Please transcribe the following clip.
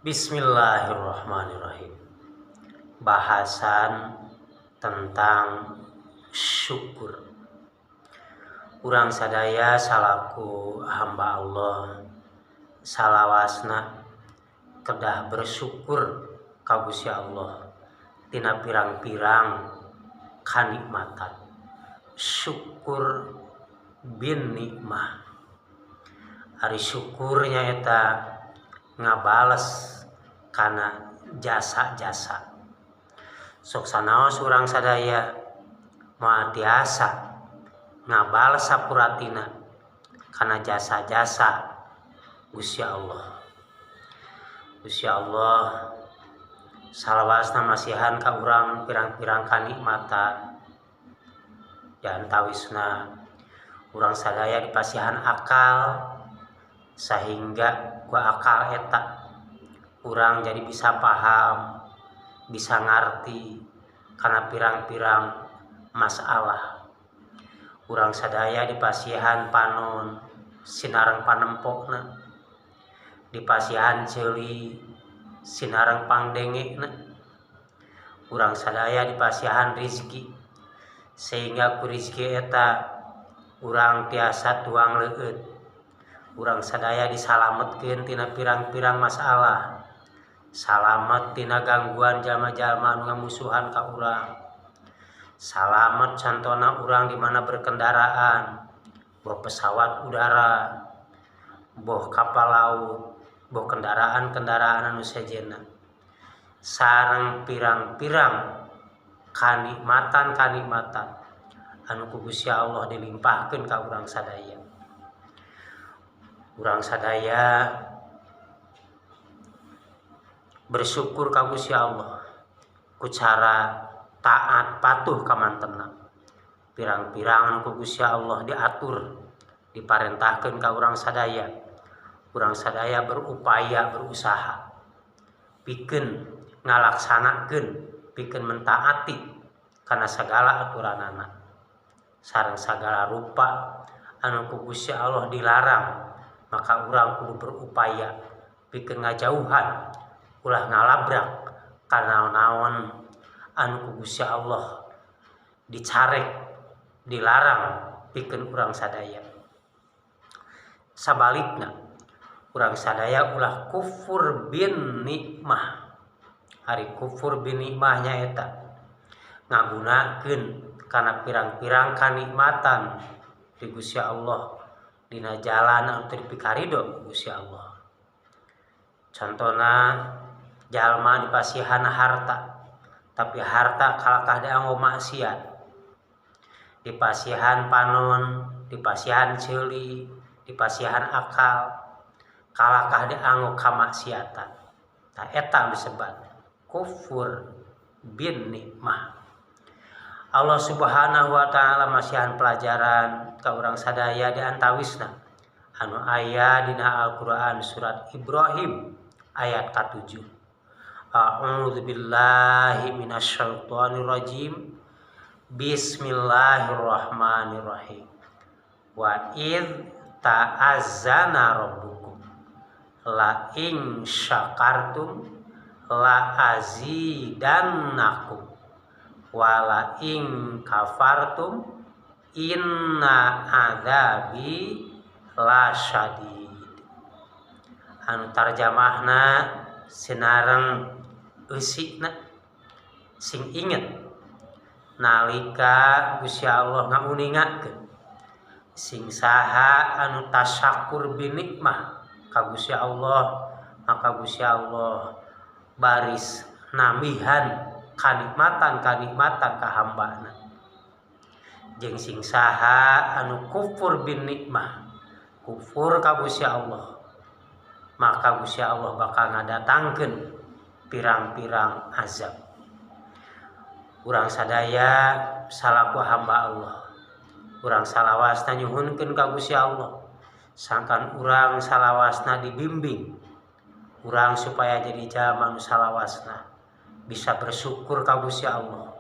Bismillahirrahmanirrahim. Bahasan tentang syukur. Urang sadaya salaku hamba Allah salawasna kedah bersyukur ka Gusti Allah tina pirang-pirang kanikmatan. Syukur bin nikmah. Ari syukur nyaeta ngabales kana jasa-jasa. Sok sanaos urang sadaya moal tiasa ngabales sapuratina kana jasa-jasa Gusti Allah. Gusti Allah salawasna masihan ka urang pirang-pirang kanikmatan. Di antawisna urang sadaya dipasihan akal sehingga ku akal eta urang jadi bisa paham, bisa ngarti kana pirang-pirang masalah. Urang sadaya dipasihan panon sinareng panempokna, dipasihan ceuli sinareng pangdengekna. Urang sadaya dipasihan rizki sehingga ku rizki eta urang tiasa tuang leueut. Urang sadaya disalametkeun tina pirang-pirang masalah, salamet tina gangguan jalma-jalma anu ngamusuhan ka urang, salamet cantona urang di mana berkendaraan, boh pesawat udara, boh kapal laut, boh kendaraan-kendaraan anu sejenna, sareng pirang-pirang kanikmatan-kanikmatan anu ku Gusti Allah dilimpahkeun ka urang sadaya. Urang sadaya bersyukur ka Gusti Allah ku cara taat patuh ka mantena. Pirang-pirang anu ku Gusti Allah diatur, diparentahkeun ka urang sadaya. Urang sadaya berupaya, berusaha pikeun ngalaksanakeun, pikeun mentaati kana sagala aturanana sareng sagala rupa anu ku Gusti Allah dilarang, maka urang kudu berupaya pikeun ngajauhan, ulah ngalabrak kana naon anu ku Gusti Allah dicarek, dilarang pikeun urang sadaya. Sabalikna urang sadaya ulah kufur bin nikmah. Ari kufur bin nikmah nyaeta ngagunakeun kana pirang-pirang kanikmatan di Gusti Allah dina jalan anu teu dipikarido ku Gusti Allah. Contona jalma dipasihan harta, tapi harta kalakah dianggo maksiat. Dipasihan panon, dipasihan ceuli, dipasihan akal, kalakah dianggo kamaksiatan. Tah eta disebat kufur bin nikmah. Allah Subhanahu wa taala masihan pelajaran ka urang sadaya di antawisna anu aya dina Al-Qur'an surat Ibrahim ayat ka-7. A'udzubillahi minasyaitonirrajim. Bismillahirrahmanirrahim. Wa id ta'azzana rabbukum la in syakartum la azidannakum wa la in kafartum inna adzabi lasyadid. Anu tarjamahna sinareng eusina sing inget nalika Gusti Allah ngauningakeun sing saha anu tasyakur binikmah ka Gusti Allah, maka Gusti Allah baris nambihan kanikmatan-kanikmatan ka hambana. Jeung sing saha anu kufur bin nikmah, kufur ka Gusti Allah, maka Gusti Allah bakal ngadatangkeun pirang-pirang azab. Urang sadaya salaku hamba Allah, urang salawasna nyuhunkeun ka Gusti Allah, sangkan urang salawasna dibimbing urang supaya jadi jalma nu salawasna bisa bersyukur ka Gusti Allah,